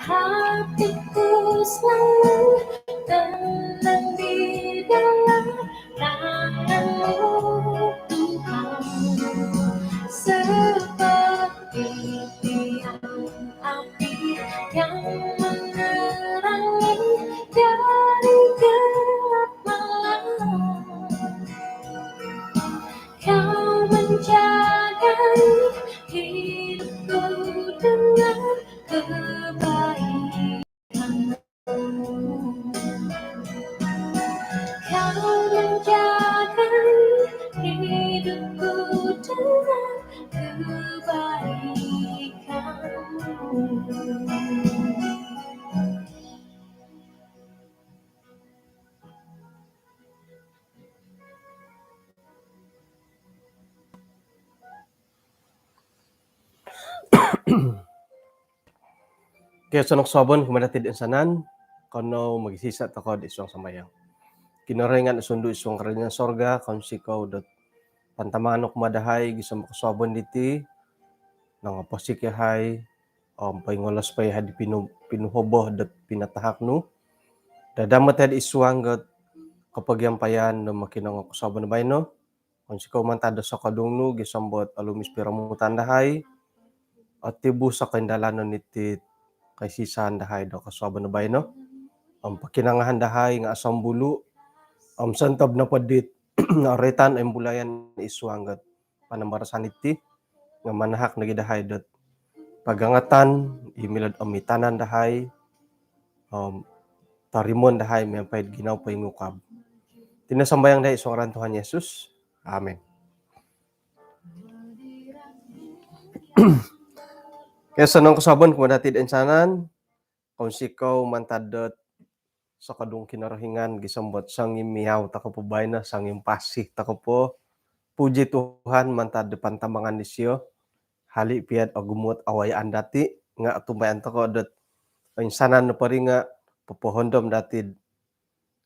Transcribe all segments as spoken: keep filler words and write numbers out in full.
Hatiku selalu tenang di dalam tangan-Mu, Tuhan. Seperti tiang api yang menerangi dari gelap malam. Kau menjaga hidupku dengan kebaikan. Kau menjaga hidupku dengan kebaikan-Mu. Okey, osonong kosuabon kumaa dati toinsanan. Kanou mogiiso tokou id suang sambayang. Kinorohingan sundu id suang kerajaan sorga, kounsikou dot pantamangan nu kumaa dahai gisom kosuabon diti, nongoposik yahai om poingolos po yahai di pinu- pinuhobo dot pinatahak nu. Dadamot yahai id suang dot kopogiampayan do mokinongou kosuabon baino. Kounsikou mantad do sokodung nu gisom dot olumis piromutan dahai, otibu sokoindalanon iti koisisan dahai do kosuabon baino. Om pokinongohon dahai nga osombulu om sontob nopo dit noroitan om imbulayan id suang dot panambarasan iti nga manahak nogi dahai dot pagangatan i milo do omitanan dahai om torimoon dahai miampai do ginawo poingukab. Iti no sambayang dahai id suang ngaran Tuhan Yesus. Amin. Okey, osonong kosuabon kumaa dati toinsanan. Kounsikou mantad dot sokodung Kinorohingan gisom dot songimiau tokou po baino, songimpasi tokou po. Puji Tuhan mantad do pantamangan disio. Hali pia dot ogumu ot awayaan dati nga otumbayaan tokou dot oinsanan nopo ri nga popohondom dati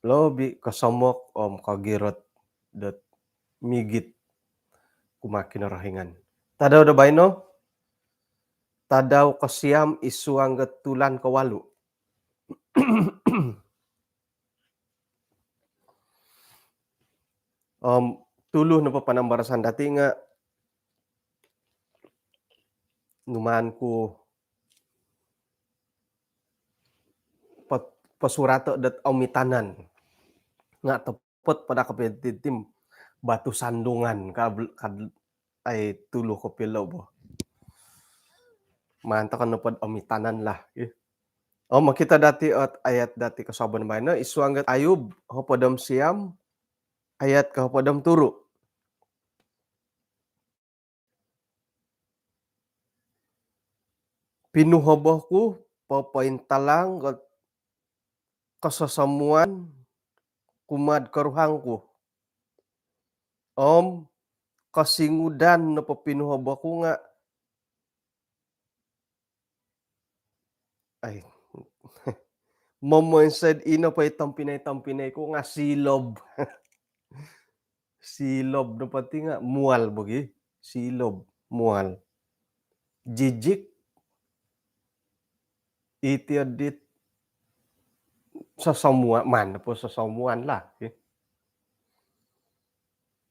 lobi kosomok om kogirot dot migit kumaa Kinorohingan. Tadau do baino, tadau kosiam id suang dot tulan kowalu. Om tulu nopo panambarasan dati nga numaan ku pot- posurato dot omitanan. Nga topot po daa kopio diti om batu sandungan ka, kad- ai tulu kopio lo bo. Maan tokou nopo do omitanan lah, eh. Om okito dati ot ayat dati kosuabon baino id suang dot Ayub hopod om siam ayat kohopod om turu. Pinuhobo ku popointalang dot kososomuan kumaa do koruhang ku. Om kosingudan nopo pinuhobo ku nga, ai, momonsoi do ino po i tompinai-tompinai ku nga silob. Silob nopo ti nga mual bo gi. Silob, mual. Jijik, iti o dit sosomuan, maan nopo sosomuan lah, eh.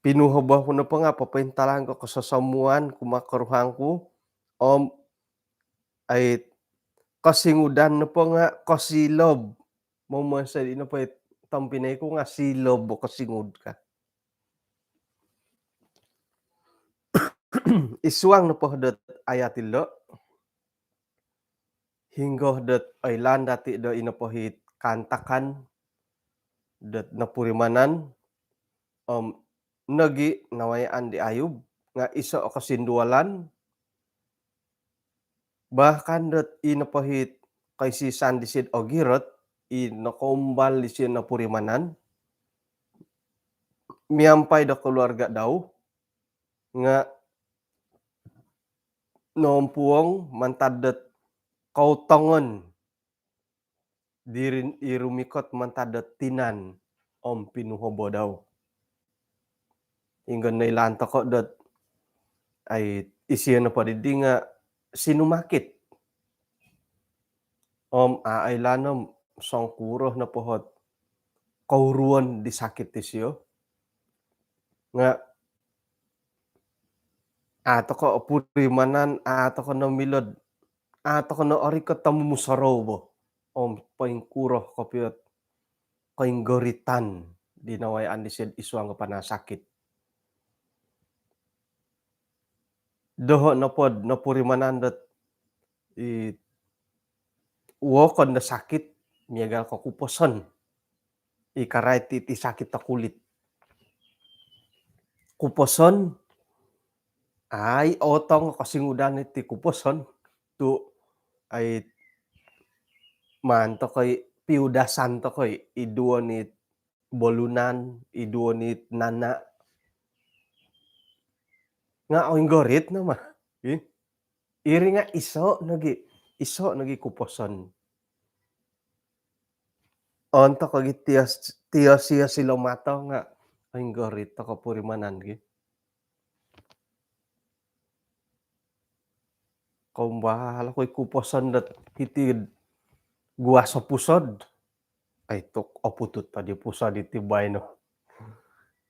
Pinuhobo ku nopo nga popointalang ko kososomuan kumaa koruhang ku, om ai kosingudan nopo nga kosilob. Momonsoi ino po i tompinai ku nga silob bo kosingud ka. Id suang nopo dot ayat ilo, hinggo dot oilaan dati do ino po i kaantakan dot nopurimanan om nogi nawayaan di Ayub nga iso o kosindualan, bahkan dot ino po i koisisan disio do ogirot, i nokoumbal disio nopurimanan miampai do keluarga dau nga noompuong mantad dot koutongon diri i rumikot mantad do tinan om pinuhobo dau. Inggo noilaan tokou dot ai isio nopo didi nga sinumakit. Om a' oilaan om songkuro nopo ot kouruon di sakit disio. Nga' a' toko' opurimanan, a' toko' no milo'd, a' toko' no orikot do mumusorou bo. Om poingkuro kopio ot koinggoritan di nawayaan disio'd isuang panasakit. Doho' nopod nopurimanan dot i wokon do sakit miagal ko kuposon. I karait iti sakit do kulit. Kuposon, ai otong kosingudan iti kuposon tu' ai maan tokoi piudasan tokoi i duo nit bolunan, i duo nit nana'. Nga' oinggorit no ma. Ih. Iri nga' iso' nogi, iso' nogi kuposon. Ontok ogi tios, tios-ios ilo mato nga' oinggorit toko purimanan gi. Kombal oku i kuposon dot hiti'd guas o pusod. Ai tuk, oputut tadi pusod iti baino.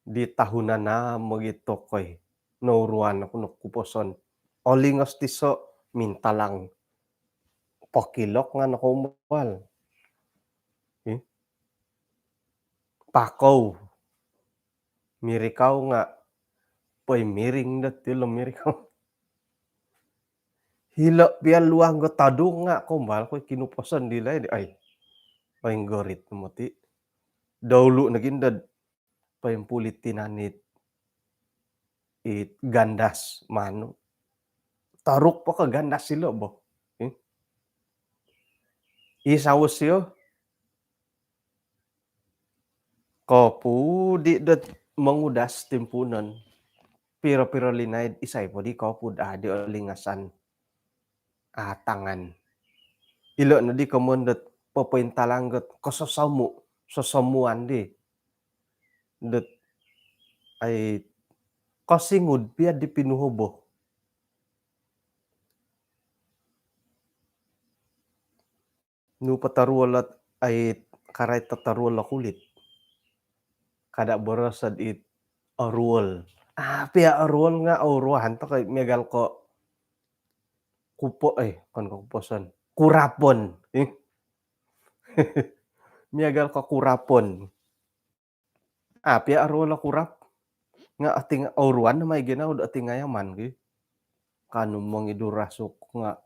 Di tahunan a' mogi tokoi. Nouruan oku no kuposon. Olingos tiso' mintalang. Pokilok nga' nokombal. Ih. Pakou. Mirikau nga' poimiring dot ilo mirikau. Hilo' pia luang go todung nga' kombal ko i kinuposon di laid ai. Oinggorit no moti. Daulu nogi ndo'd poimpulit tinan it, it gandas manu. Toruk po ko gandas ilo bo. Ih. I sawo sio. Kopudi dot mongudas timpuunon. Piro-piro linaid isai podi kopud a' di olingasan. A' tangan. Ilo' nodi komoyon dot popointalang dot kososomu, sosomuan di. Dot ai kosingud pia di pinuhobo. Nu potoruol ot ai karait totoruol o kulit. Kada' boroso'd it oruol. A' pia oruol nga' ouruan tokoi miagal ko kupo, eh, okon ko kuposon. Kurapon. Ih. Miagal ko kurapon. A' pia oruol o kurap. Nga' oting, ouruan no mai ginawo do otingayaman gi. Kanu mongidu rasuk nga'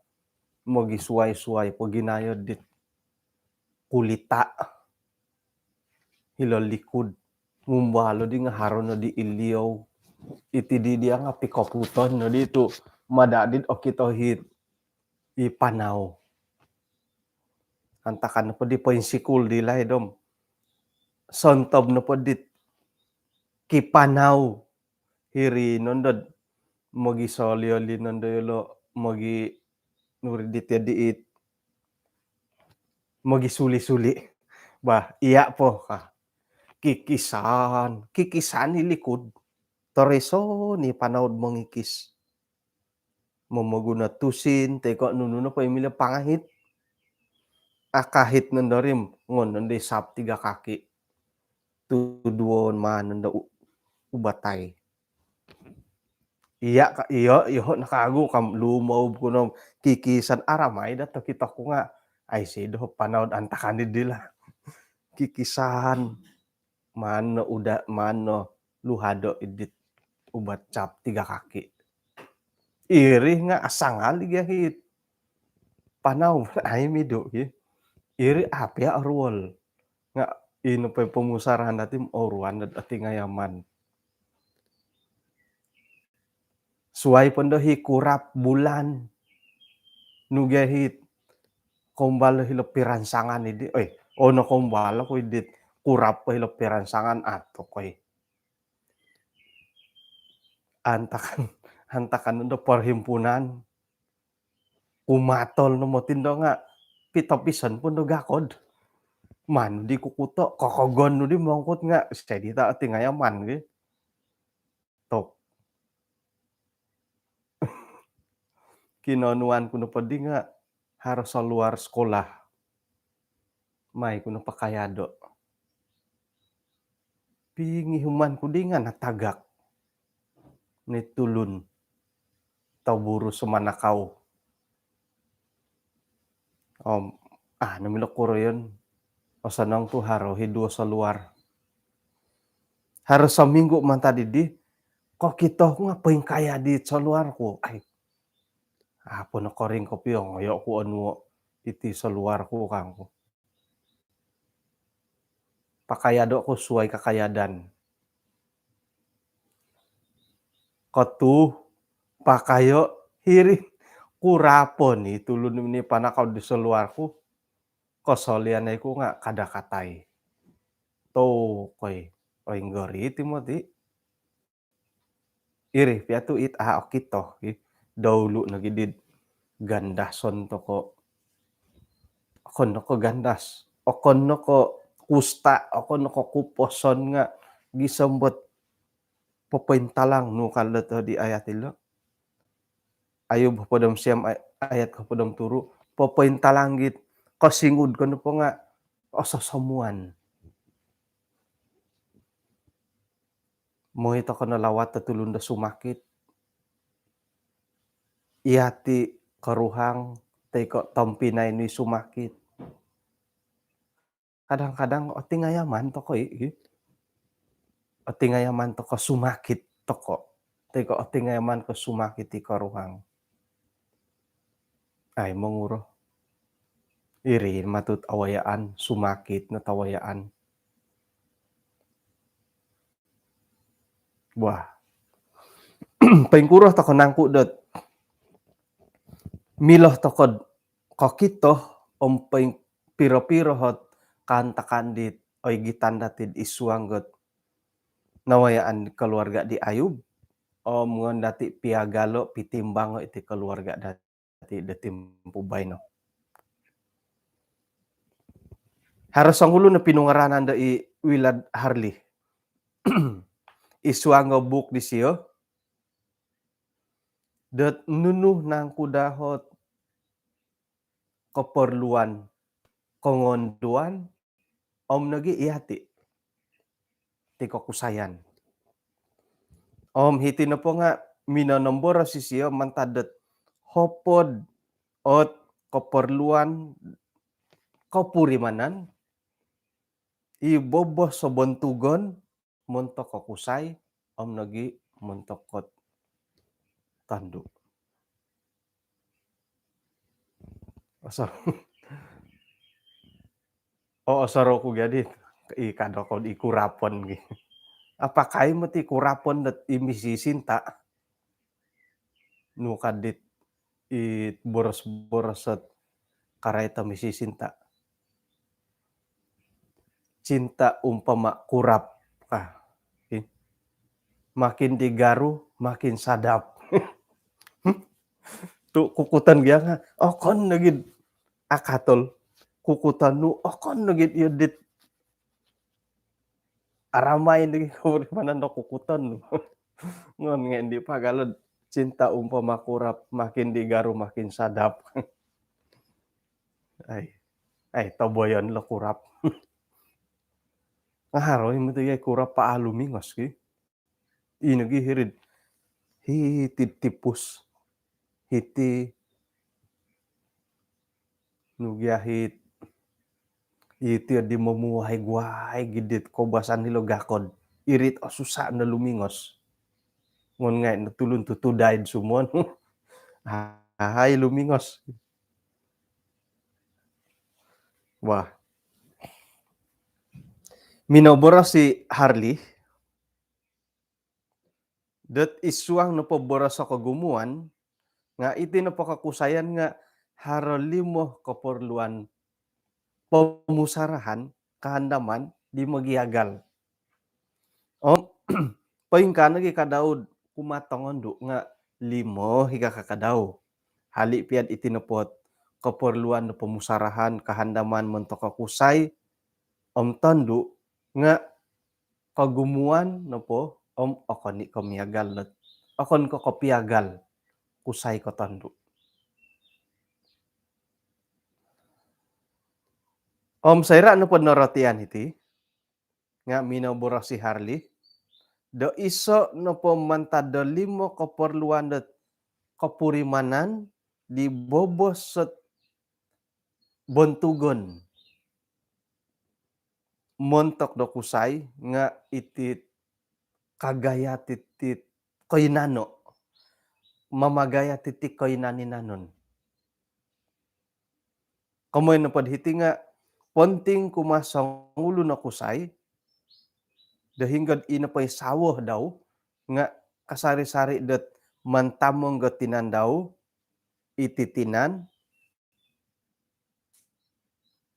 mogisuai-suai po ginayo dit kulita'. Hilo likud. Mumbal di nga' haro nodi iliou. Iti di dia nga' pikoputon nodi tu' mada' dit okito hit i panau. Antakan nopo di poinsikul di laid om sontob nopo dit kipanau hiri nondo'd mogisoli-oli nondo ilo mogi nuri dit ya diit mogisuli-suli. Bah, iya' po ka. Kikisan, kikisan i likud. Toriso ni panau'd mongikis. Momoguno tusin toi ko' nunu nopo i milo pangahit. Akahit nondo ri om ngon nondo i sap tiga kaki. Tuduon maan nondo u-, ubatai. Iya' ka, iyo, iyoho' nakagu kam lumoub ku no kikisan aramai da tokito ku nga'. Ai si doho panau'd antakan di dila. Kikisan. Mano uda, mano luhado idit ubat cap tiga kaki. Iri nga' asangal i gahit. Panau ai midu gi. Iri a' pia oruol. Nga' ino po i pomusarahan dati ouruan dot otingayaman. Suwai pondo hi kurap bulan. Nu gia hi kombal hilo piransangan idi. Oi, ono kombal ko idit kurap hilo piransangan ato koi. Antakan, antakan do perhimpunan. Kumatol no moti ndo nga' pitopison pondo gakod. Maan di kukuto, kokogon nu di mongkut nga' sedi ta' otingayaman gi. Tok. Kinonuan ku nopo di nga' harus o luar sekolah. Mai ku no pakayado'. Pingihuman ku di nga' natagak ni tulun toburu sumanakau. Om, ah, namilo kuroyon, osonong tu haro hi duo soluar. Haro sominggu' mantad didi, kokito ku nga' poingkaya di soluar ku. Ai, apo nokoring kopio, ngoyo' ku onuo' iti soluar ku kangku. Pakayado' ku suwai kakayadan. Kotuu, pakayo', hiri, kurapon i tulun minipanakau di soluar ku. Kosolian ai ku nga' kada katai. Tokoi, oi, nggori ti moti. Iri pia tu it a' okito, i. Doulu' nogi di gandason toko'. Okon no ko' gandas, okon no ko' kusta, okon no ko' kuposon nga' gisom dot popointalang nu ka lo' to di ayat ilo'. Ayub hopod om siam ay-, ayat hopod om turu', popointalang git, kosingud ko nopo nga' ososomuan. Moi toko' no lawat do tulun do sumakit. Iyati' koruhang, toi ko' tompinai nu i sumakit. Kadang-kadang otingayaman toko' i, i. Otingayaman toko' sumakit toko'. Toi ko' otingayaman ko' sumakit i koruhang. Ai, monguro. Iri matut awayaan, sumakit no tawayaan. Wah. Poingkuro toko' nangku' dot milo toko'd kokito om poing-, piro-piro hot kaantakan dit oigitan dati'd isuang got nawayaan keluarga di Ayub, om ngon dati' piagalo', pitimbango' iti keluarga dati' dati' do timpu baino. Haro songulun o pinungaranan do i Willard Harley. Isuang o buk disio dot nunu nangku' dahot koporluan kongonduan om nogi' iyati' ti kokusayan. Om hiti nopo nga' minonomboros isio mantad dot hopod ot koporluan kopurimanan i bobos o bontugon montok o kusai om nogi' montok ot tondu'. Oso-, o, osorou ku gaddi i kado ko di kurapon gi. Apakai moti kurapon dot i misisinta'? Nu kaddi i boros-boros ot karait o misisinta'. Cinta umpama kurap. Ah, i. Makin digaru, makin sadap. Tu' kukuton gia nga', okon nogi'd akatol. Kukuton nu, okon nogi'd iyo dit aramai nogi' kopurimanan do kukuton nu. Ngon ngai' di pagalod, cinta umpama kurap, makin digaru, makin sadap. Ai, ai, toboyon lo kurap. Nga' haro i moti gai kurap po a' lumingos ki. Ino gi hiri'd, hiti'd tipus, hiti nu gia hit, iti di momuai guai gi dit koubasan hilo gakod. Iri't osusa' no lumingos. Ngon ngai' no tulun tutudai'd sumon. Ahai lumingos. Wah. Minoboros i Harley dot isuang nopo boros o kogumuan nga' iti nopo kokusayan nga' haro limo koporluan pomusarahan, kahandaman di mogiagal. Om poingkaa nogi' ka dau'd kumaa tongondu' nga' limo i ka ka dau. Hali' pia'd iti nopo't koporluan do pomusarahan, kahandaman montok o kusai om tondu' nga' kogumuan nopo om okon i' ko' miagal dot, okon ko' kopiagal kusai ko' tondu'. Om soira' nopo norotian iti nga' minoboros i Harley do iso' nopo mantad do limo koporluan dot kopurimanan di bobos sot bontugon montok do kusai nga' iti kagayat iti koinano', mamagayat iti koinan-inanon. Komoi nopod hiti nga' ponting kumaa songulun o kusai do hinggod ino po i sawo dau nga' kasari-sari dot mantamong do tinan dau iti tinan.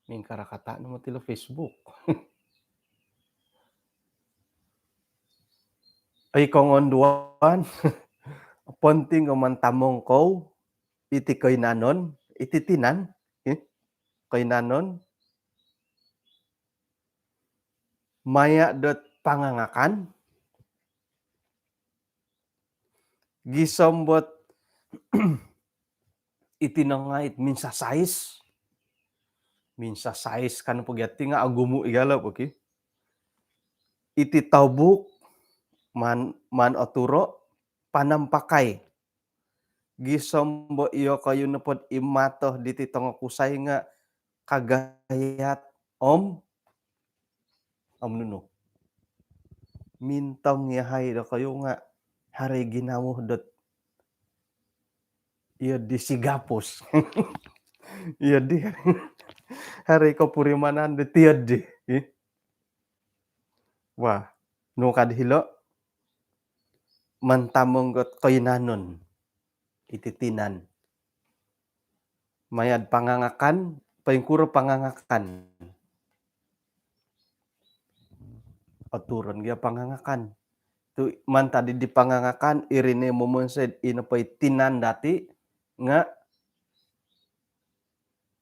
Mingkarakata' no moti lo Facebook. Ai kongonduan, ponting o mantamong kou iti koinanon, iti tinan, eh, koinanon maya' dot pangangakan gisom bot iti nongait minsasais. Minsasais kan pogi ati nga' ogumu' i galo pogi. Iti tobuk maan, maan oturo' panampakai. Gisom bo iyokoyu nopod i mato diti tongokusai nga' kagayat om, om nunu. Mintong yahai dokoyu nga' haro i ginawo dot iyo di sigapus. Iyo di haro i kopurimanan dot iyo di. Ih. Wah, nu kad hilo' mantamong got koinanon iti tinan. Maya'd pangangakan, poingkuro pangangakan? Oturon gia pangangakan. Tu' mantad di pangangakan, iri ni momonsoi'd ino po i tinan dati' nga'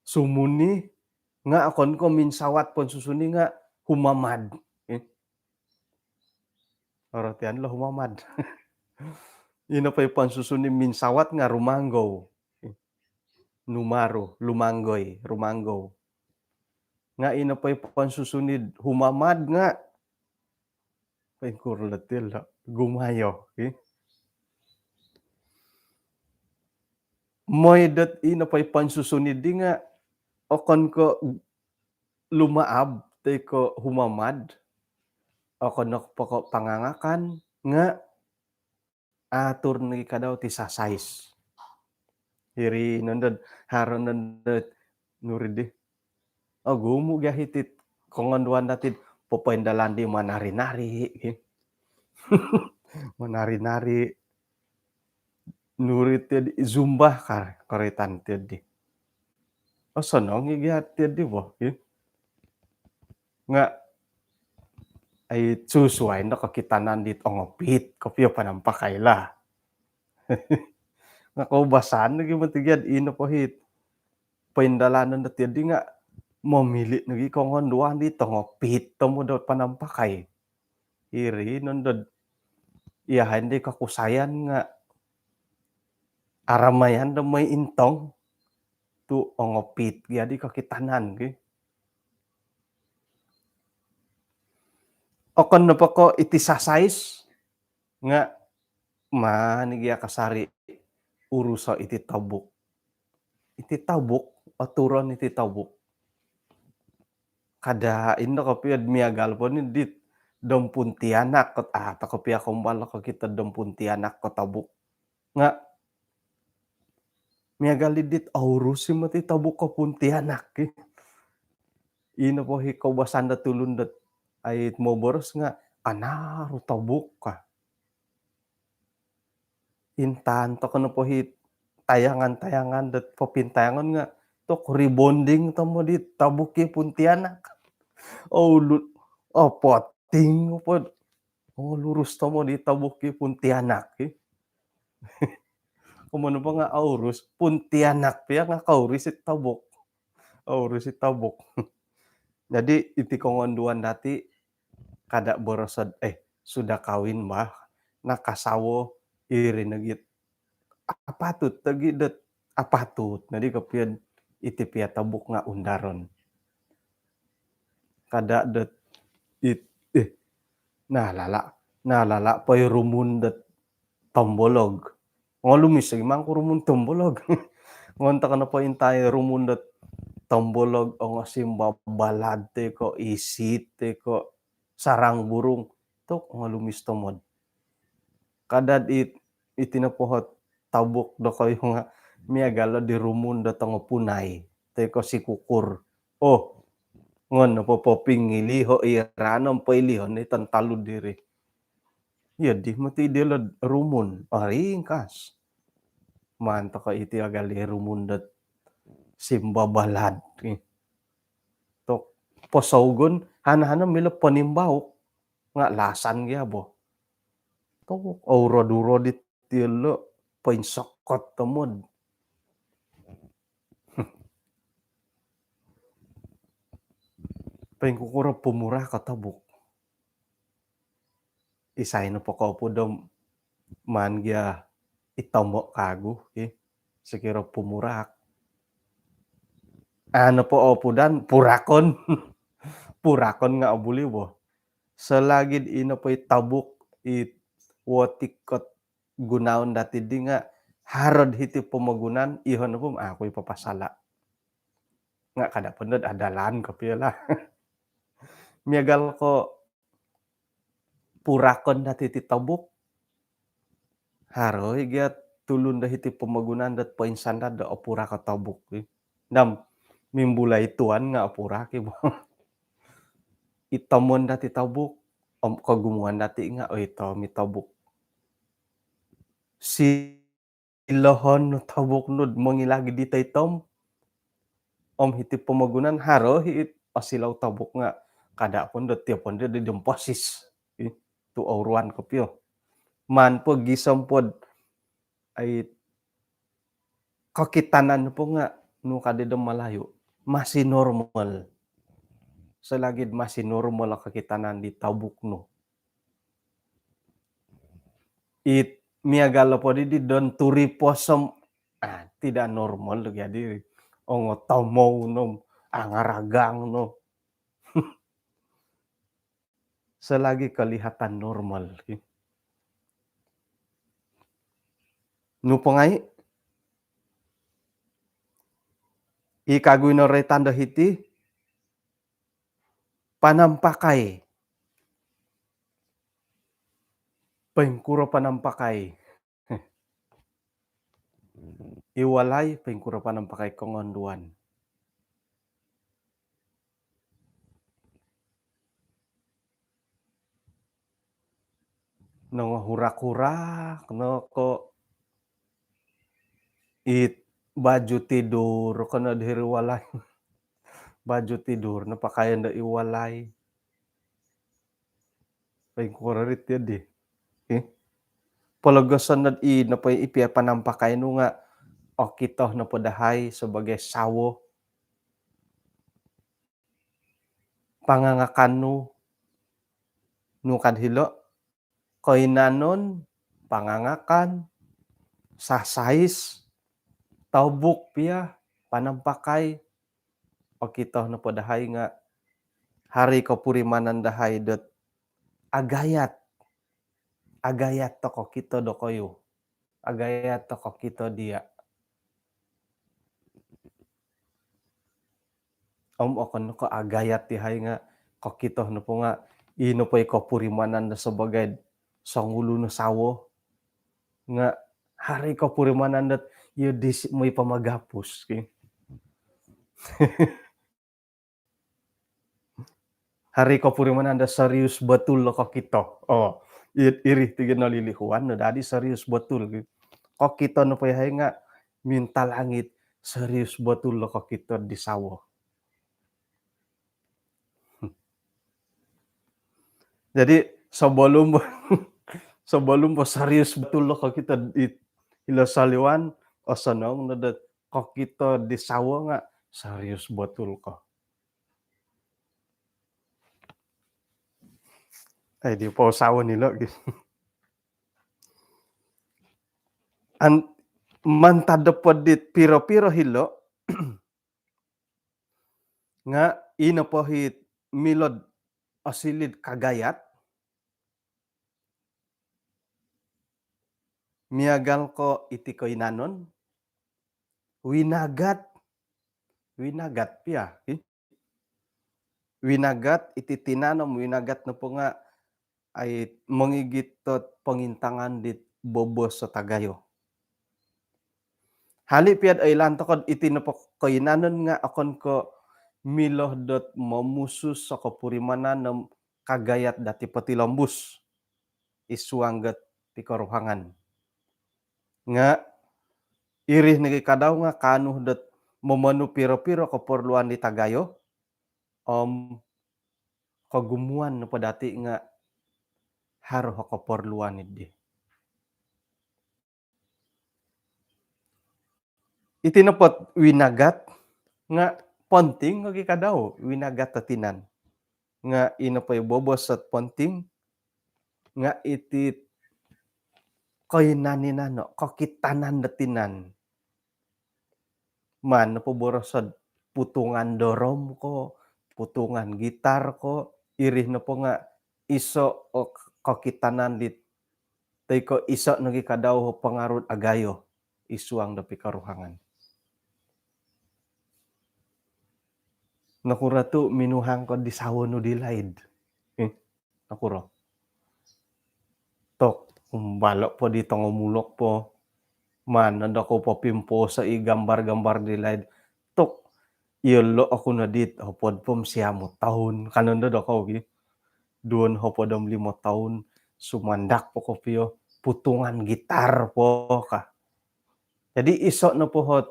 sumuni nga' okon ko' minsawat ponsusuni nga' humamad. Eh. Orotian lo humamad. Ino po i ponsusuni minsawat nga' rumanggou. Numaru, lumanggoi, rumanggou. Nga' ino po i ponsusuni humamad nga' poingkuro lo ti lo, gumayo, ki. Moi dot ino po i ponsusuni di nga' okon ko' lumaab toi ko' humamad, okon nopo ko' pangangakan nga' atur nogi kadau ti sasais. Iri nondod, haro nondod nuri di. Ogumu' gia hiti'd kongonduan dati'd popoindalan di manari-nari, ki. Manari-nari. Nuri tiyo di zumba kar, koroitan tiyo di. Osonong i gia tiyo di bo, ki. Nga' ai susuai no kokitanan dit ongopit kopio panampakai lah. Nga' koubasan nogi moti gia'd ino po hit poindalanon dot iyo di nga' momili' nogi kongonduan dit ongopit tomod dot panampakai. Iri nondod iyahai di kokusayan nga' aramayan do moi intong tu' ongopit gia di kokitanan, ki. Okon nopo ko' iti sasais nga' maan i gia kasari uruso' iti tobuk. Iti tobuk, oturon iti tobuk. Kada' indo kopio'd miagal po ni dit dom Pontianak kot, ah, toko pia kombal kokito dom Pontianak ko tobuk. Nga' miagal i dit ourus i moti tobuk ko Pontianak, ki. Ino po hi koubasan dot tulun dot ai moboros nga' anaru tobuk ka. Intaan toko nopo hi tayangan-tayangan dot popintayangon nga' tok rebonding tomod i tobuk i Pontianak. Oulu, opoting, opod. Oulurus tomod i tobuk i Pontianak, ki. Komoyon nopo nga' ourus, Pontianak pia nga' kourus i tobuk. Ourus i tobuk. Jadi iti kongonduan dati' kada' boroso'd, eh, sudah kawin bah, nakasawo, iri nogi. Apatut nogi dot, apatut nodi kopio'd iti pia tobuk nga' undaron. kada dot it, eh, nalala, nalala po i rumun dot tombolog. Ongolumis lagi mangku rumun tombolog. Ngontok no po intai rumun dot tombolog, ongosimbabalad toi ko isit toi ko sarang burung. Tu ongolumis tomod. Kada it, iti nopo ot tobuk dokoyu nga miagal di rumun do tongopunai toi ko sikukur. Oh, ngon nopo popingiliho i ranom poilihon i tantalu diri. Iyo di moti dilo rumun. Oh, ringkas. Maan toko iti agal di rumun dot simbabalad. Tok posougon, hana-hana milo ponimbauk. Nga lasan gia bo. Tobuk, ourod-urod iti lo, poinsokot tomod. Poingkukuro pumurako tobuk. Isai nopo kopudo maan gia itomo kagu, eh, sokiro pumurak. Anu po opudan, purakon. Purakon nga obuli bo. Selagi ino po i tobuk i wotikot gunaon dati di nga harod hiti pomogunan, ihon pun aku i papasala. Nga kada pun dot adalan kopio lah. Miagal ko purakon dati ti tobuk. Haro i gia tulun do hiti pomogunan dot poinsan dot do opurak o tobuk. Dam mimbulai tuan nga opurak i bo. Itomon dati tobuk, om kogumuan dati nga, oi, itom i tobuk. Si ilohon no tobuk nu mongilag di toitom. Om hiti pomogunan haro hi it osilau tobuk nga kada pun do tiop pun do di demposis. Ih, tu ouruan kopio. Maan po gisom pod ai kokitanan po nga nu kadi do Malayu masih normal. Selagi masih normal kokitanan di tobuk nu. It miagal po di, di don turi posom. Ah, tidak normal lagi adi. Ongo tomou nom, angaragang no. Selagi kelihatan normal. Nu po ngai? I kagu ino roitan do hiti, panampakai. Poingkuro panampakai? I walai, poingkuro panampakai kongonduan? Nongohurak-hurak no ko it baju tidur ko no diri walai. Baju tidur no pakaian do i walai. Poingkuro ri ti di. Eh? Pologoson dot i nopo i pia panampakai nu nga okito nopo dahai sebagai sawo. Pangangakan nu, nu kad hilo, koinanon, pangangakan, sasais, tobuk pia, panampakai, okito nopo dahai nga haro i kopurimanan dahai dot agayat. Agayat toko kito dokoyu. Agayat toko kito dia. Om okon ko agayat dahai nga kokito nopo nga i nopo i kopurimanan do sebagai songulun o sawo nga haro i kopurimanan dot iyo disi moi pamagapus ki. Haro i kopurimanan do serius betul lo kokito. Oh, i-, iri ti gino lilihuan no dadi serius betul ki. Kokito nopo yahai nga minta langit serius betul lo kokito di sawo. Jadi sebelum, sebelum po serius betul lo kokito di ilo saliwan, osonong no do kokito di sawo nga serius betul ko. Eh, di po sawo nilo gi. An-, mantad do po dit piro-piro hilo, nga ino po hit milo'd osilid kagayat, miagal ko' iti koinanon, winagat, winagat pia, hi? Winagat iti tinan om winagat nopo nga' ai mongigit dot pongintangan dit bobos o tagayo. Hali' pia'd oilaan toko'd iti nopo koinanon nga' okon ko' milo dot momusus o kopurimanan om kagayat dati potilombus id suang dot pikoruhangan. Nga' iri nogi kadau nga' kaanu dot momonu piro-piro koporluan di tagayo, om kogumuan nopo dati nga' haro o koporluan iddi. Iti nopo't winagat nga' ponting nogi kadau, winagat o tinan. Nga' ino po i bobos ot ponting nga' iti koinan-inan no, kokitanan do tinan. Maan nopo boroso'd putungan dorom ko, putungan gitar ko, iri nopo nga' iso' o kokitanan dit, toi ko' iso' nogi kadau o pangaru'd agayo id suang do pikoruhangan. Nokuro tu' minuhang ko di sawo nu di laid? Ih, nokuro? Tok, umbalo' po di tongomulok po. Maan nondo kou popimposo' i gambar-gambar di laid. Tok, iyolo' oku no dit hopod po om siam o toun, ka nondo dokou gi. Duo nohopod om limo toun, sumandak po kopio, putungan gitar po ka. Jadi iso' nopo ot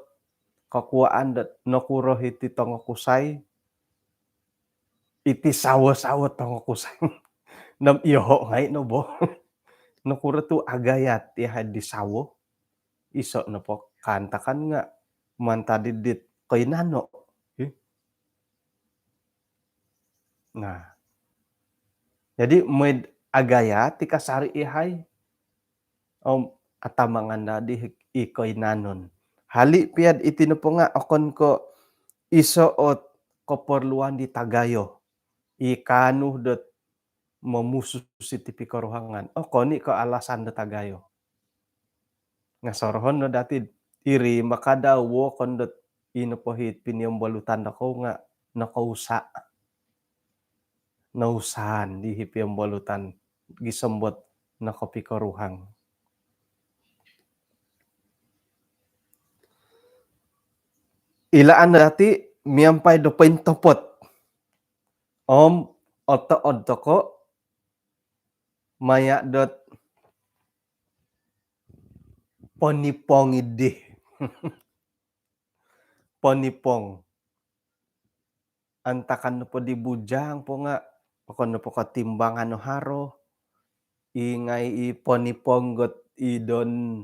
kokuwaan dot nokuro iti tongokusai, iti sawo-sawo tongokusai. Nom iyoho' ngai' no bo. Nokuro tu' agayat iyahai di sawo. Iso' nopo kaantakan nga' mantad id dit koinano'. Ih. Nah. Jadi moi'd agayat i kasari' iyahai. Om atamangan dadi i koinanon. Hali' pia'd iti nopo nga' okon ko' iso' ot koporluan di tagayo i kaanu dot momusus iti pikoruhangan. Okon i' ko' alasan do tagayo. Nga' sorohon no dati'd iri makadau wokon dot ino po it piniombolutan dokou nga' nokousa'. Nousaan di i piombolutan gisom dot nokopikoruhang. Ilaan dati' miampai do pointopot om otood toko' maya' dot ponipong iddi. Ponipong. Antakan nopo di bujang po nga' okon nopo ko' timbangan o haro, i ngai' i ponipong got i don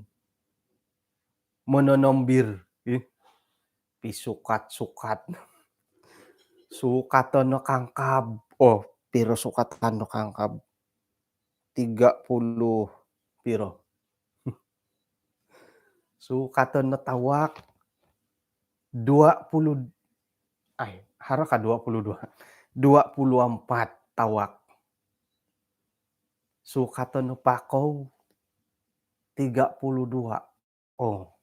mononombir, ih. Pisukat-sukat. Sukaton no kangkab. Oh, piro sukaton no kangkab? Tiga puluh piro? Sukaton no tawak. Dua puluh, ai, haro ka dua puluh dua? Dua puluh empat tawak. Sukaton no pakou. Tiga puluh dua. Oh.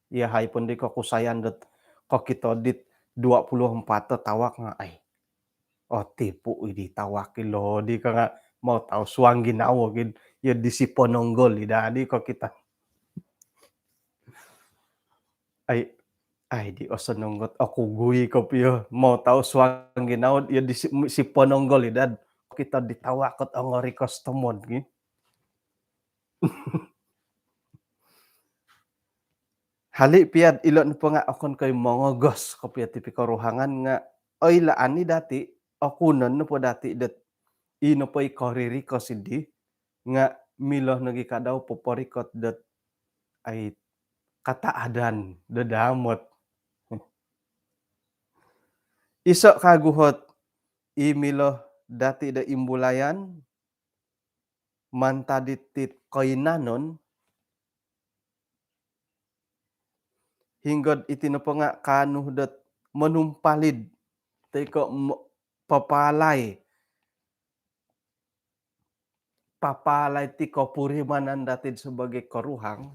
Iyahai pun di kokusayan dot kokito dit dua puluh empat tawak nga' ai. Oh, tipu' i di tawak ilo di ka nga' mau tau suang ginawo gin. Iyo di sipononggol i dadi kokito. Ai, ai di osonong ot oku gui kopio. Mau tau suang ginawo iyo di si, sipononggol i dad. Kokito di tawak ot ongorikos tomod gin. Hali' pia'd ilo' nopo nga' okon ko' i mongogos kopio ti pikoruhangan nga' oilaan i dati', okunon nopo dati' dot i nopo i koririkos iddi nga' milo nogi kadau poporikot dot ai kataadan do daamot. Iso' kagu ot i milo dati' do imbulayan mantad dit koinanon, hinggod iti nopo nga' kaanu dot monumpalid, toi ko' mo-, papalai, papalai ti kopurimanan dati sebagai koruhang.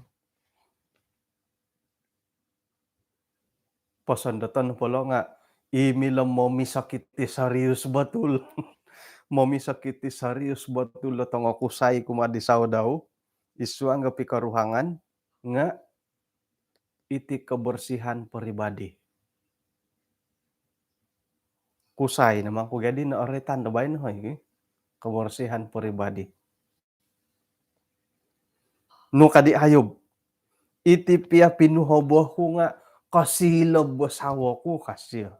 Posondoton po lo nga i milo momisokiti serius betul. Momisokiti serius betul lo tongokusai kumaa di sawo dau id suang do pikoruhangan nga iti kebersihan peribadi. Kusai no mangku gadi no oritan do baino, hoi, kebersihan peribadi. Nu kadi Ayub, iti pia pinuhobo ku nga kosilob o sawo ku, ka sio.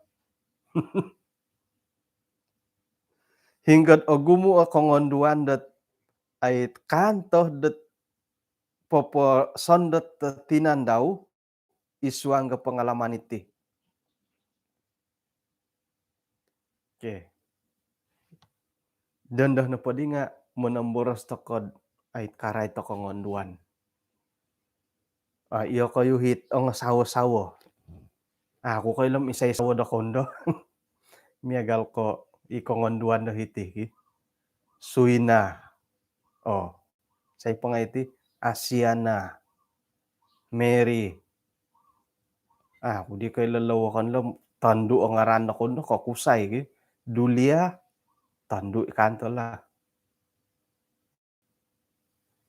Hinggo ogumu o kongonduan dot ai kanto dot poposondot tinan dau id suang do pengalaman iti. Okey. Dondo nopo di nga monomboros tokou do ai karai tokou kongonduan. Ah, iyokoyu it ongosawo-sawo. Ah, au ku koilo om isai sawo dokoyu do. Miagal ko i kongonduan do hiti ki. Suina. Oh. Isai po nga iti, Asiana, Mary. Ah, au ku di koilo lowokon lo om tondu o ngaran dokoyu do, kokusai ki. Dulia, tondu i kanto lah.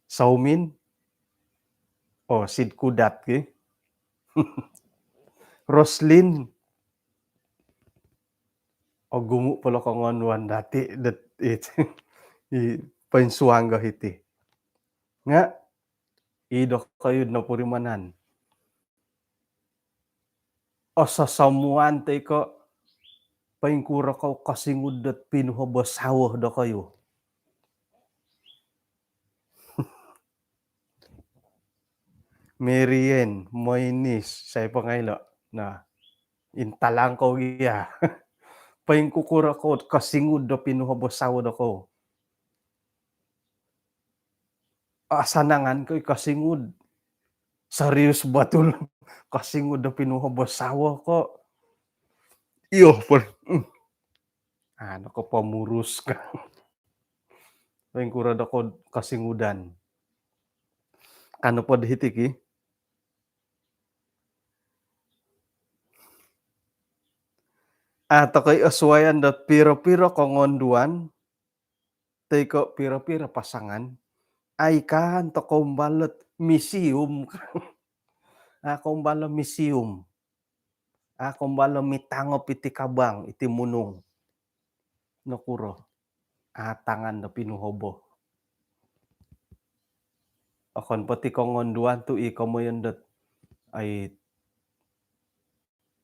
Saumin, oh, Sid Kudat ki. Roslin, ogumu po lo kongonduan dati dot it, i poinsuang do hiti. Nga i dokoyu do nopurimanan, ososomuan toi ko poingkuro kou kosingud dot pinuhobo sawo dokoyu. Marian, Moinis, isai po nga ilo. Nah, intalang kou gia. Poingkukuro kou kosingud do pinuhobo sawo dokoyu. Asanangan kou i kosingud. Serius betul. Kosingud do pinuhobo sawo ko. Iyo po. Hmm. Anu ko pomurus ka. Poingkuro dokoyu kosingudan. Ka nopo do hiti ki. Ah, tokou osuayan do piro-piro kongonduan toi ko piro-piro pasangan, ai kan tokou umbalot misium. Ah, kombalo misium. Ah, kombalo mitangop iti kabang, iti munung. Nokuro? Atangan do pinuhobo. Okon po ti kongonduan tu i komoyon dot ai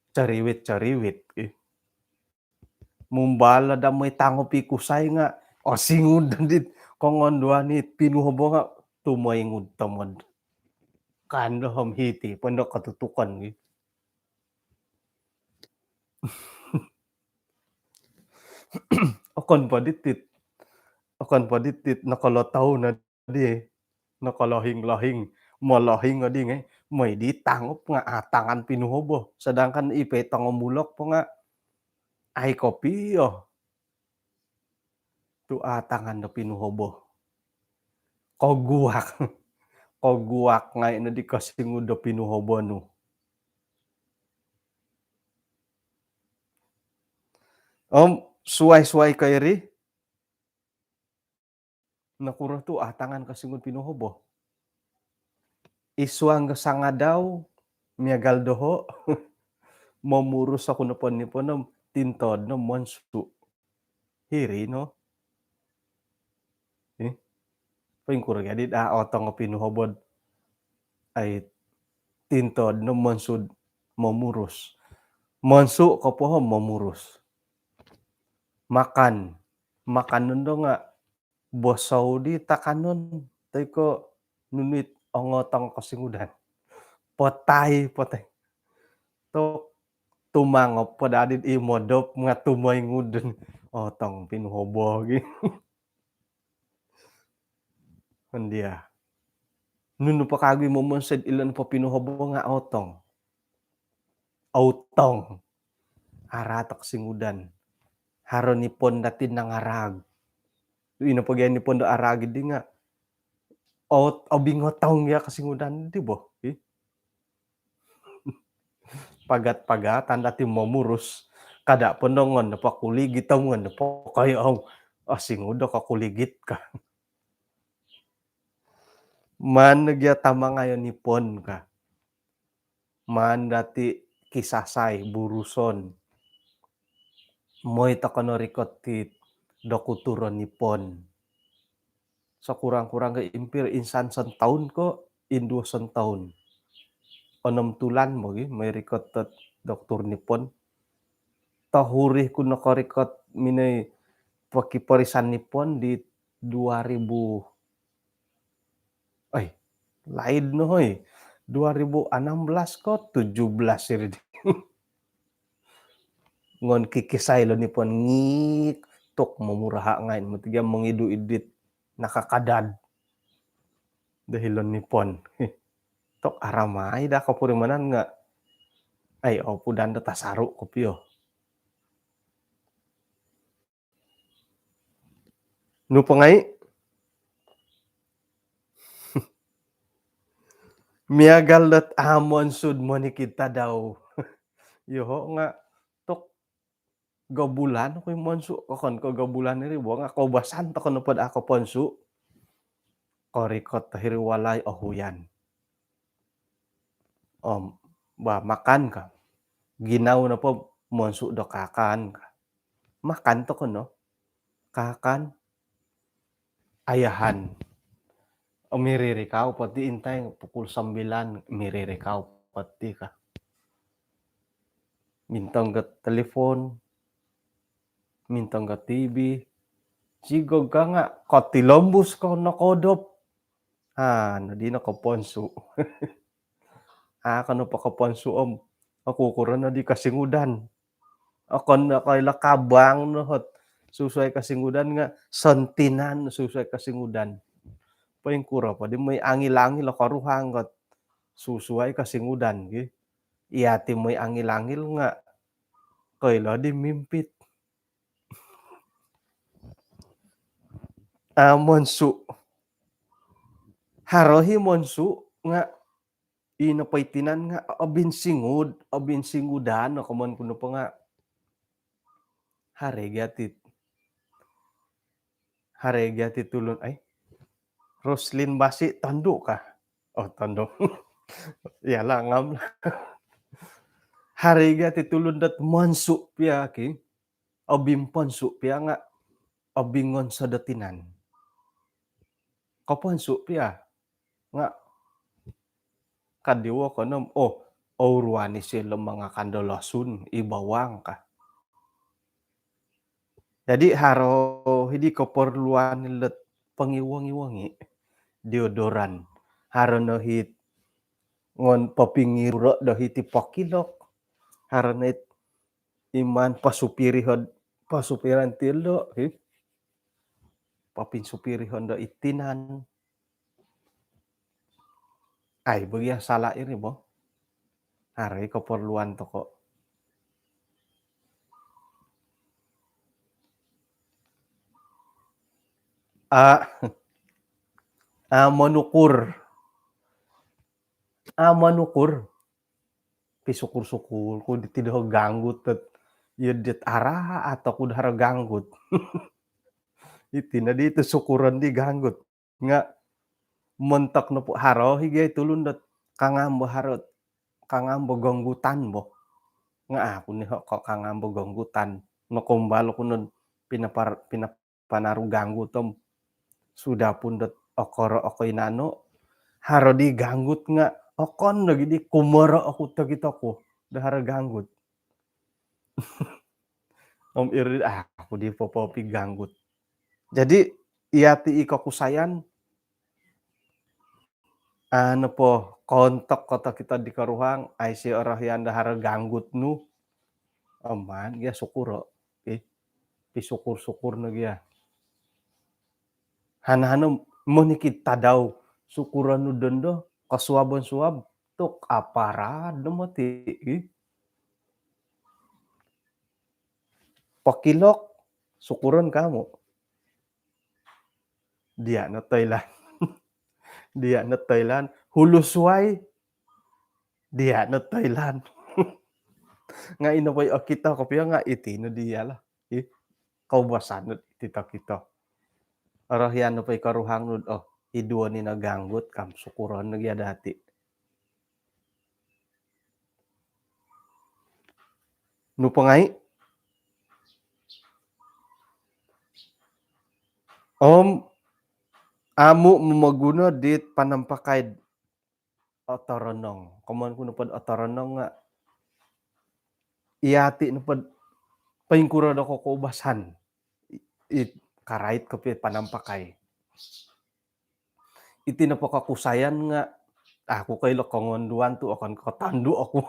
cariwit-cariwit, eh. Mumbal ada moi tangop i kusai nga, oh, singud dit kongonduan it pinuhobo nga tumoingud tomod. Kando hom hiti, pondo katutukan gi. Okon po ditit. Okon po ditit, nokolotou no di, nokolohing-lohing, molohing odi ngai, moi di tangop nga atangan pinuhobo. Sedangkan i po tongomulok po nga ai kopio tu atangan do pinuhobo. Koguak. Koguak ngai no di kosingud do pinuhobo nu. Om suai-suai ko iri, nokuro tu atangan kosingud pinuhobo? Id suang do sangadau miagal doho, momurus oku nopo niponom, tintod no monsu. Hiri no. Eh? Poingkuro gadi da otong o pinuhobo do ai tintod no monsu do momurus. Monsu ko po hom momurus. Makan. Makan nondo nga bosou di takanon, toi ko nunu it ongotong kosingudan. Potai, potai. Tok tumangop po dadi i modop nga tumoingud. Otong pinuhobo gi. Ndia. Nunu po kagu i momonsoi ilo nopo pinuhobo nga otong. Otong. Araat o kosingudan. Haro nipon dati nangaraag. Ino po gia nipon do araag di nga' ot obingotong gia kosingudan di bo. Ih. Pagat-pagatan dati momurus. Kada' po nongon nopo kuligit om ngon nopo koyo, oh, singud do kokuligit ka. Maan no gia tamangayo nipon ka. Maan dati kisasai, buruson. Moi toko no rikot ti dokutur o nipon. Sekurang-kurang ga impir insan sontoun ko induo sontoun. Onom tulan bo gi moi rikot dot doktur nipon. Tohuri ku nokorikot minoi pokiporisan nipon di dua ribu, oi, laid no hoi. Dua ribu enam belas ko tujuh belas iri di. Ngon kikisai lo nipon ngik tok momuraha ngai moti gia mongidu idit nakakadad. Do hilo nipon. Tok aramai da kopurimanan nga'. Ai, opudan do tasaru kopio. Nu po ngai'? Miagal dot amon sud monikid tadau. Yoho nga' tok gobulan ko monsu', okon ko gobulan iri bo nga' koubasan toko nopod a' koponsu'. Korikot hiri walai ohuyan. Om ba makan ka. Ginau nopo monsu' do kaakan ka. Makan toko no. Kaakan. Ayahan. Om miririkau poti intai pukul sembilan miririkau poti ka. Mintong ga telefon, mintong ga T V. Sigog ka nga' kotilombus ko nokodop. Ha, nodi no koponsu'. Ha, kono po koponsu' om. Aku kuro nodi kosingudan. Okon no koilo kabang no hot susuai kosingudan nga' sontinan susuai kosingudan. Poingkuro po di moi angil-angil o koruhang ot susuai kosingudan gi. Iya ti moi angil-angil nga' koilo di mimpit. A, monsu'. Haro hi monsu' nga' ino po i tinan nga' obinsingud, obinsingudan no komon ku nopo nga' haro gia ti, haro gia ti tulun ai. Roslin Basi tondu' ka. Oh, tondu'. Iyalah ngam lah. Haro gia ti tulun dot monsu' pia ki. Obimponsu' pia nga' obingonso do tinan. Koponsu' pia nga' kadiwo konom, oh, ouruan isilo mangakan do losun, i bawang ka. Jadi haro hidi koporluan ilot pongiwongi-wongi, deodoran. Haro no hit ngon popingiro do hiti pokilok. Haro no hit iman pasupirihon, pasupiran tilo hi. Papinsupirihon do i tinan. Ai, bagi yang salah iri bo. Haro i keperluan toko. A, a, monukur. A, monukur. Pisukur-sukur ku di tido ganggut tet. Iyo dit ara atau ku dahar ganggut. Iti na di itu syukuran di ganggut. Nga' montok nopo haro higai tulun dot kangam bo haro, kangam bo ganggutan bo. Nga' aku ni ho ko kangam bo ganggutan. Nokombal ku non pinapar, pinap panaru ganggut om sudah pun dot okoro oko inano. Haro di ganggut nga' okon lagi di kumoro oku togi toku do haro ganggut. Om iri aku di popopi ganggut. Jadi iya ti i kokusayan. Anu po, kontok koto kito di koruhang, ai si orohian do haro ganggut nu. Aman gia sukuro. Pi, pisukur-sukur no gia. Hana-hana monikid tadau, sukuron nu dondo, kosuabon-suab, tuk aparad no moti. Ih. Pokilok, Sukuron kamu. Dia no toilaan. Dia no toilaan. Hulu suai. Dia no toilaan. Nga ino po i okito kopio nga iti no dia lah. Ih, koubasan no iti tokito. Orohian no po i koruhang nu, oh, iduo ni naganggut kam, sukuron no gia dati. Nu po ngai? Om amu momoguno dit panampakai otoronong. Komoyon ku nopo otoronong nga iyati nopo poingkuro do kokoubasan. I, i karait kopio panampakai. Iti nopo kokusayan nga aku koilo kongonduan tu okon ko tondu oku.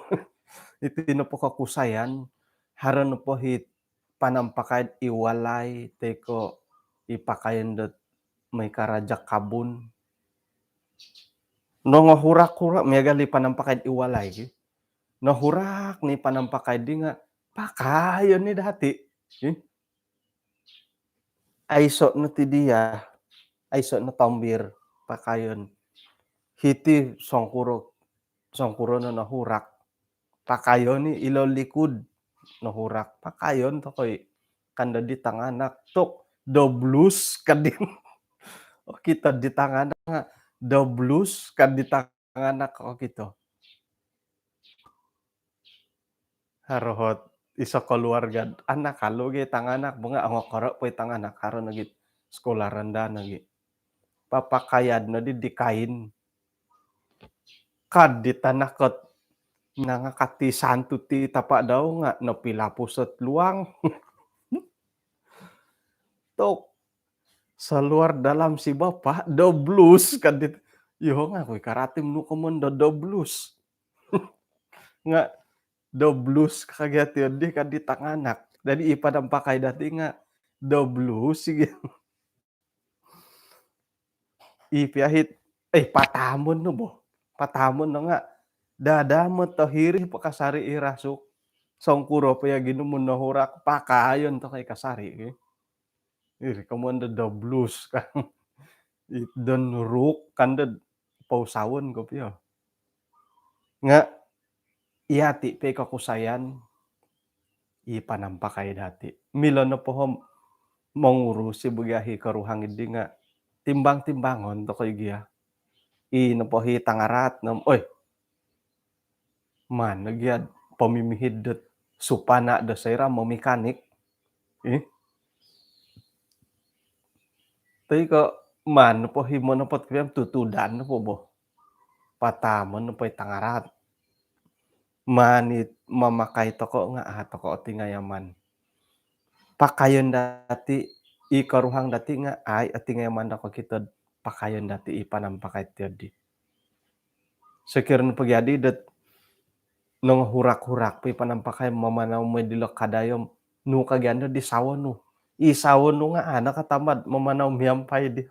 Iti nopo kokusayan, haro nopo hiti panampakai di walai toi ko i pakaian dot moi karaja kabun. Nongohurak-hurak miagal i panampakai di walai ki. Nohurak ni panampakai di nga pakaion ni dati. Ih. Aiso no ti dia, aiso no tombir pakaion. Hiti songkuro, songkuro no nohurak. Pakaion ni ilo likud nohurak. Pakaion tokoi kan di tanganak tu doblus kan di. Okito di tanganak nga doblus kan di tanganak okito. Haro hot iso keluarga anak kalu gi tanganak bo nga ongokoro po i tanganak haro nogi sekolah rendah nogi. Papakaian no di, di kain. Kad di tanak kot nanga kati santu ti tapa dau nga nopi lapus ot luang. Tok seluar dalam si bapa doblus kad di. Yo nga kui karatim nu komoyon do doblus. Nga doblus kagiat yo di kad di tanganak. Jadi i panampakai dati nga doblus i gi. I piahit, eh, patamon no bo. Patamon no nga dada mo tohiri po kasari i rasuk. Songkuro po ya ginumun nohurak pakaion tokoi kasari ki. Iri komoyon do doblus kan. I don ruk kan do pousawon kopio. Nga iyati po i kokusayan i panampakai dati. Milo nopo om mongurusi bo gia i koruhang di nga timbang-timbangon tokoi gia. I nopo i tangaraat no om, oi, maan no gia pomimihid dot supana do soira momikanik. Ih. Toi ko maan nopo i monopot kopio om tutudan nopo bo. Patamon nopo i tangaraat. Maan i mamakai toko nga a toko otingayaman. Pakaion dati, i koruhang dati nga ai otingayaman do kokito do pakaion dati i panampakai ti di. Sokiro nopo gia di dot nongohurak-hurak po i panampakai mamanau moi dilo kadai om nu kagian do di sawo nu. I sawo nu nga a nakatamad mamanau miampai di.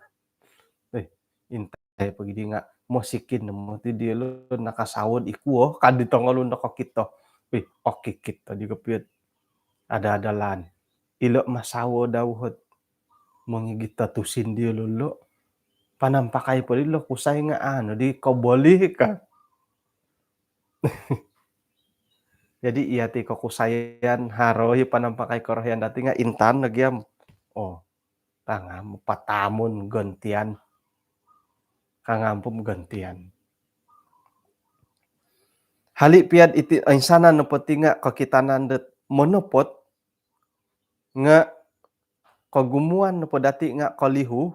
Eh, intai po gia di nga mosikin no moti diolo nakasawo di kuo kad di tongolun do kokito. Eh, okikit di kopio ot ada-ada laan. Ilo masawo dau hot mongigit do tusin diolo lo. Panampakai po dilo kusai nga a no di koboli ka. Jadi iyati kokusayan haro i panampakai korohian dati nga intan no gia om. Oh, kangam patamon gantian. Kangam po gantian. Hali pia iti oinsanan nopo ti nga kokitanan dot monopot nga kogumuan nopo dati nga kolihu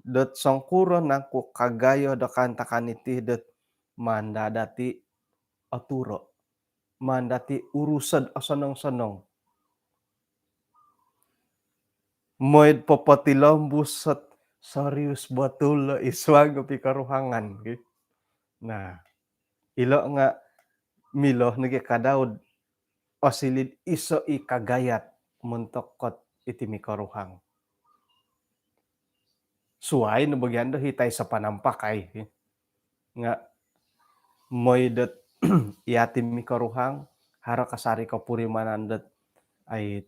dot songkuro nangku kagayo do kaantakan iti dot maan daa dati oturo, maan dati uruso do osonong-sonong. Moi do popotilombus ot serius betul lo id suang kopikoruhangan ki. Nah, ilo nga milo nogi ka dau do osiliu do iso i kagayat montok dot iti mikoruhang. Suai no bo gia do hiti iso panampakai. Nga moi dot iyati mikoruhang, haro kasari kopurimanan dot ai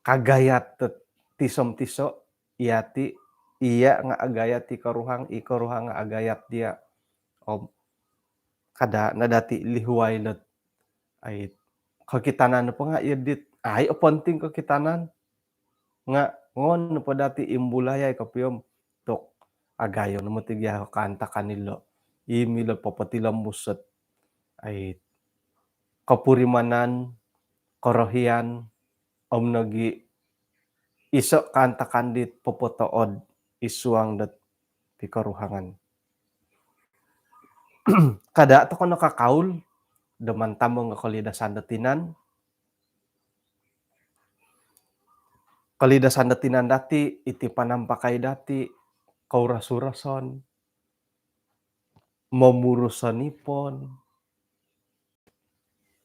kagayat dot tiso-tiso, iyati, iya nga agayat i koruhang, i koruhang nga agayat diya. Om kada no dati lihuai lot ai kokitanan nopo nga iya dit ai oponting kokitanan nga ngon nopo dati imbulayai kopio om tok agayo no moti gia kaantakan ilo. I milo popotilombus dot ai kopurimanan, korohian, om nogi iso kaantakan dit popotood id suang dot pikoruhangan. Kada tokou no kakaul do mantamong kolidasan do tinan. Kolidasan do tinan dati, iti panampakai dati, kouras-urason, momuruson ipon,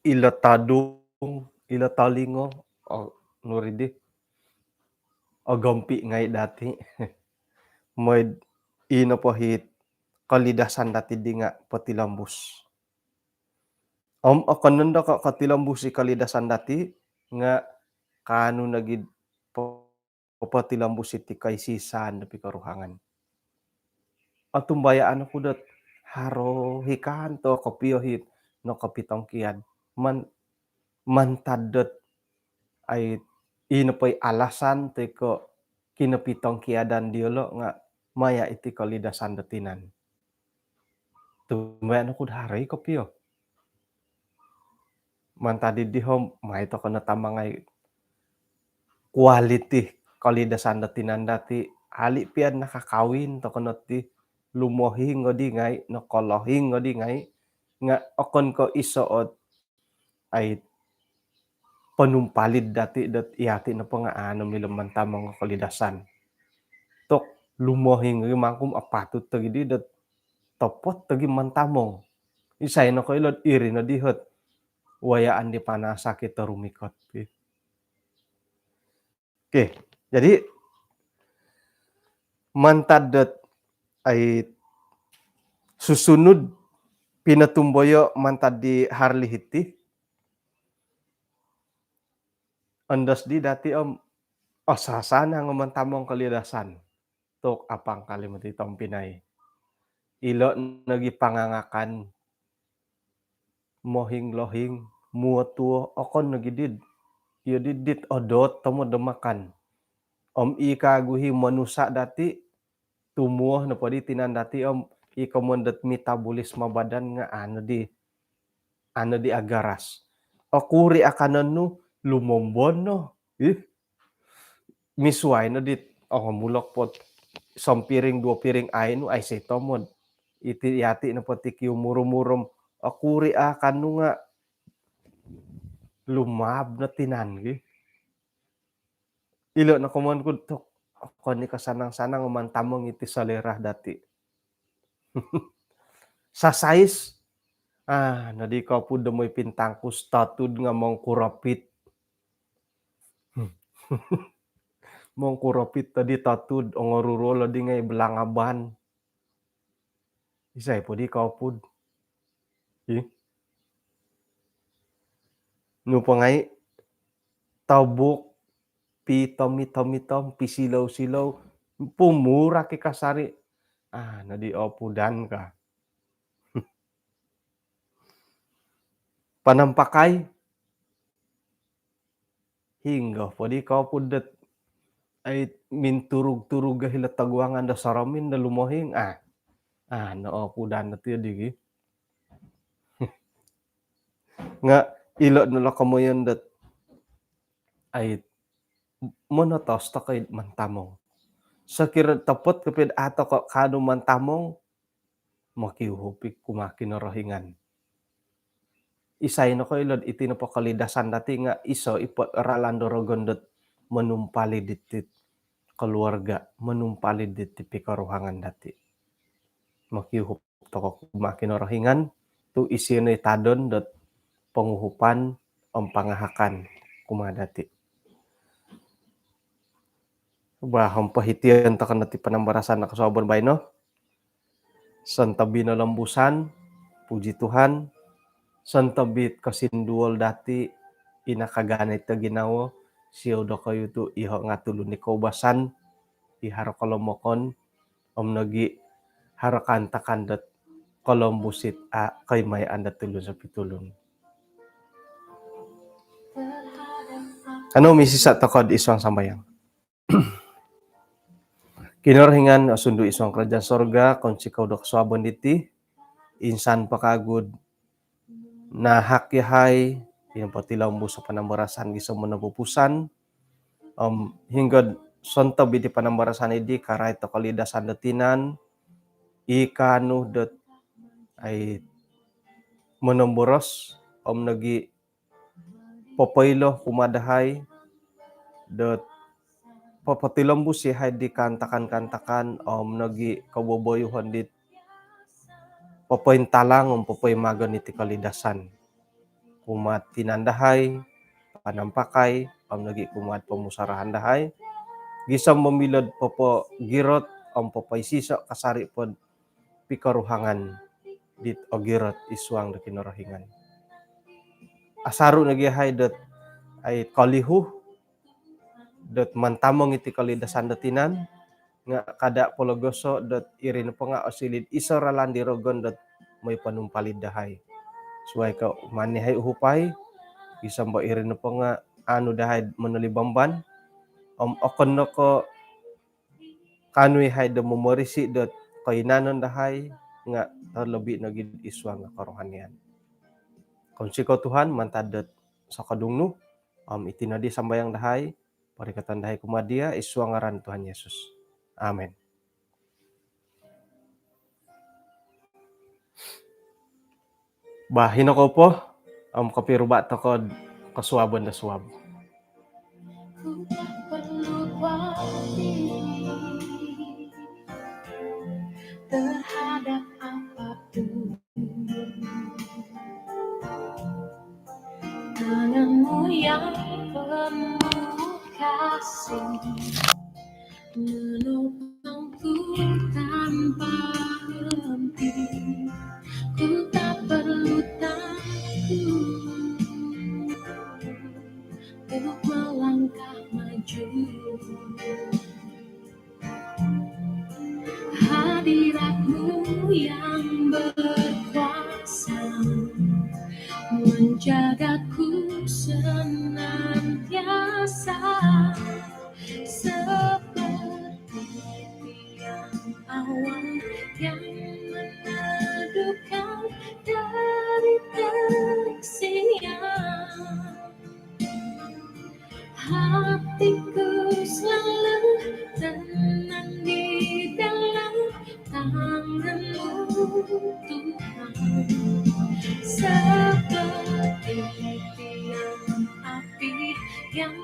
ilo tadung, ilo tolingo, o, nuridi, o gompi ngai dati. Moid ino pohit kolidasan dati di nga potilombus. Om okon nondo ko kotilombus i kolidasan dati nga kaanu nogi po- popotilombus iti koisisan do pikoruhangan. Otumbayaan oku dot haro hikan to kopio hit no kopitongkiad. Man, mantad dot ai ino poi alasan toi ko kinopitongkiadan diolo nga maya iti kolidasan do tinan. Tumbayaan oku do haro i kopio. Mantad di hom, mai tokou no tamangai kualiti kolidasan do tinan dati, ali pian nakakawin tokou no ti lumohing odi ngai, nokolohing odi ngai, nga okon ko iso ot ai ponumpalid dati dot iyati nopo nga anu milo mantamong kolidasan. Tok lumohing ri mangkum apatut togi di dot topot togi mantamong. Isai no koilo iri no dihot wayaan di panasakit to rumikot. Oke, jadi mantad dot ai susunud pinotumboyo mantad di Harley hiti. Ondos di dati om osasan ang mantamong kolidasan. Tok apang kali mati tompinai. Ilo nogi pangangakan mohing-lohing, muo-tuo, okon nogi did. Iyo did dit odot tomod do makan. Om i kaguhi monusa dati, tumuo nopo di tinan dati om i komon dot metabolisme badan nga anu di, anu di agaras. Okuri akanon nu lumombon no. Ih. Misuai no dit ongomulok pot sompiring duo piring ai nu ai sei tomod. Iti yati nopo ti kiumurum-urum. Okuri akan nu nga lumab no tinan gi. Ilo no komon ku tok okon ni kasanang-sanang mantamong iti selera dati. Sasais. Ah, nadi kopud do moi pintangkus tatud nga mongkuropit. Mongkuropit tadi tatud, ongoruruol odi ngai belangaban. Isai po di kopud. Ih. Nu po ngai tobuk, pitom-itom-itom, pisilou-silou, pumurak i kasari. Ah, nadi opudan ka. Panampakai. Hinggo po di kopud dot ai minturug-turug ga hilo toguangan do soromin do lumohing. Ah. Ah, no opudan dot iyo digi. Nga ilo no lo komoyon dot ai monotos tokou mantamong. Sokiro topot kopio ato ko kadu mantamong, mokiuhup i kumaa Kinorohingan. Isai no koilo iti nopo kolidasan dati nga iso i po ralan do rogon dot monumpalid diti keluarga, monumpalid diti pikoruhangan dati. Mokiuhup tokou kumaa Kinorohingan tu isio no i tadon dot ponguhupan om pangahakan kumaa dati. Bah, om pohition tokou no ti panambarasan no kosuabon baino. Sontob i nolombusan, puji Tuhan, sontob i kosinduol dati i nakaganai do ginawo, siou dokoyu tu' iho' nga' tulun di koubasan, i haro kolomokon, om nogi' haro kaantakan dot kolombus it a' koimayaan dot tulun sopitulun. Kanou misisa' toko'd isuang sambayang. Kinorohingan osundu' isuang karajaan sorga, kounsikou do kosuabon diti, insan po kagu'd nahak iyahai, ino potilombus o panambarasan gisom nopupusan, om hinggo'd sontob iti panambarasan iddi karait do kolidasan do tinan, i kaanu dot ai monomboros, om nogi' popoilo kumaa dahai dot popotilombus iyahai di kaantakan-kaantakan om nogi' koboboyuhon dit popointalang om popoimagon iti kolidasan kumaa tinan dahai, panampakai, om nogi' kumaa pomusarahan dahai, gisom momilo'd popogirot om popoisiso' kasari' pod pikoruhangan dit ogirot isuang do Kinorohingan. Asaru' nogi' iyahai dot ai kolihu dot mantamong iti kolidasan do tinan, nga' kada' pologoso' dot iri nopo nga' osiliu'd iso' ralan di rogon dot moi ponumpalid dahai. Suwai ko' maan iyahai uhupai, gisom bo iri nopo nga' aanu dahai monolibamban, om okon no ko' kaanu iyahai do momorisi' dot koinanon dahai, nga' terlebih nogi' isuang do kerohanian. Kounsikou Tuhan mantad dot sokodung nu, om iti noddi sambayang dahai, porikoton dahai kumaa diya', isuang ngaran Tuhan Yesus. Amin. Bah, hino kou po, om kopiruba' toko'd kosuabon do suab. Terhadap apapun. Tanganmu yang penuh kasih menopangku tanpa henti. Ku tak perlu takut untuk melangkah maju. Hadiratmu yang berkuasa menjagaku senantiasa, seperti tiang awan yang meneduhkan dari terik siang. Hatiku selalu tenang di dalam tanganmu, Tuhan, seperti tiang api yang